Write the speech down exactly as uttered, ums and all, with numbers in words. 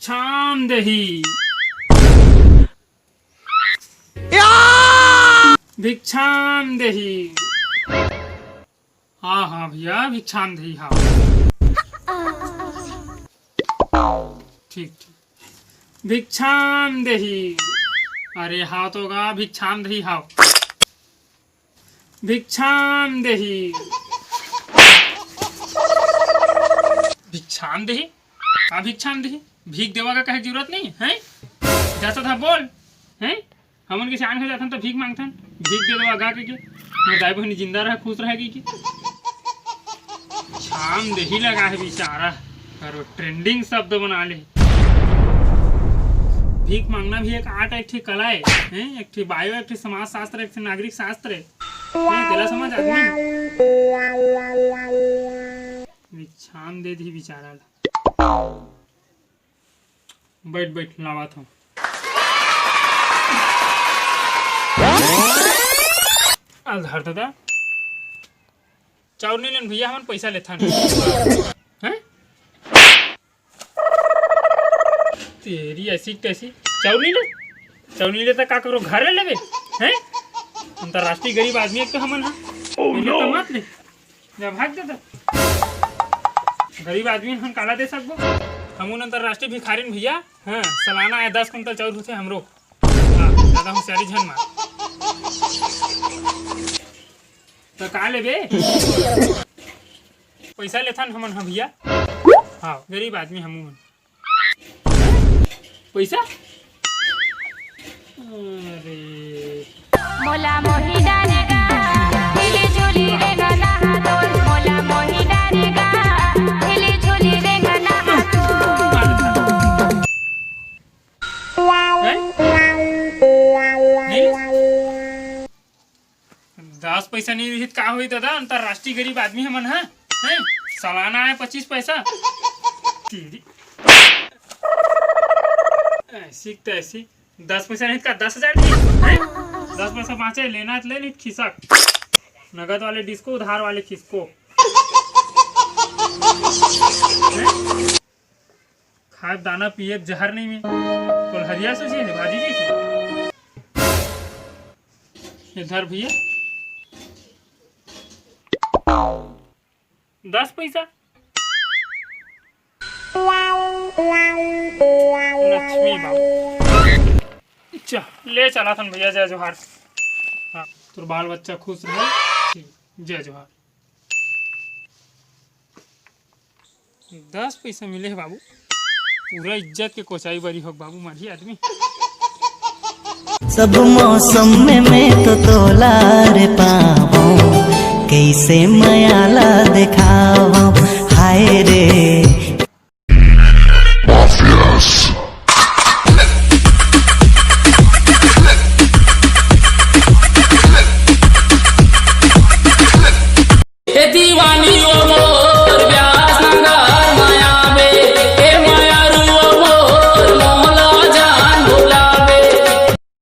भिक्षाम देही। भिक्षाम देही। हाँ हाँ भैया, भिक्षाम देही, हाँ। ठीक ठीक। भिक्षाम देही। अरे हाँ तो गा, भिक्षाम देही, हाँ। भिक्षाम देही। भिक्षाम देही? का भिक्षाम देही? भीख देवा का कहे के जरूरत नहीं है। जैसा था बोल। हैं? हमन के सियान हो जाथन तो भीख मांगथन, भीख दे देवा गा के, के। मोर दाई बहिनी जिंदा रहे, खुश रहे के, के। भिक्षाम देही लगा है बेचारा, करो ट्रेंडिंग शब्द बना ले। भीख मांगना भी एक आर्ट, एक ठे कला है, हैं? एक ठे बायो, एक ठे समाज शास्त्र, एक ठे नागरिक शास्त्र है। हैं? तेला समझ आदमी। भिक्षाम दे दी बेचारा ला। बैठ बैठ, लावत हूँ। आ धर दादा। चाउर नहीं लेन भैया, हमन पैसा लेथन। हैं? तेरी ऐसी तैसी। चाउर नहीं ले, चाउर नहीं लेता का करो, घर ले लेबे? हैं? अंतर्राष्ट्रीय गरीब आदमी एक तो हमन हा। Oh, नहीं लेता no। मत ले। जा भाग दे तो। गरीब आदमी हम काला दे सकबो? हमन अंतर्राष्ट्रीय भिखारिन भैया। हाँ, सालाना आय दस कुंटल चाउर होथे हमरो। हाँ, ज्यादा होशियारी झन मार। तो का लेबे? पैसा लेथन हमन, हाँ भैया। हाँ, गरीब आदमी हमू मन। पैसा? अरे। मोला मोही डारेगा, झिली झुली रेंगना हा तोर। मोला मोही डारेगा, झिली झुली रेंगना हा तोर। हैं? नहीं? दस पैसा नहीं रही त का होई दादा, अंतर्राष्ट्रीय गरीब आदमी हमन हा, हैं? सालाना आय पच्चीस पैसा। तेरी। ऐसी त ऐसी। दस पैसा नहीं का दस हजार नहीं, हैं? दस पैसा बाँचे, लेना त ले, नहीं त खिसक। नगद वाले डिस्को, उधार वाले खिसको। हैं? खाए दाना पिए जहर नहीं में। कोलहरिया से जी है, भाजी जी से। ये धर भैया। दस पैसा। लक्ष्मी बाबू। चा, ले चलाथन भैया, जय जोहार। हाँ, तोर बाल बच्चा खुश रहे। जय जोहार। दस पैसा मिले हे बाबू, पूरा इज्जत के कोचाई बरी होक बाबू, मरही आदमी। सब मौसम में मैं तो तोला रे पावं, कैसे मया ला देखावं, हाय रे।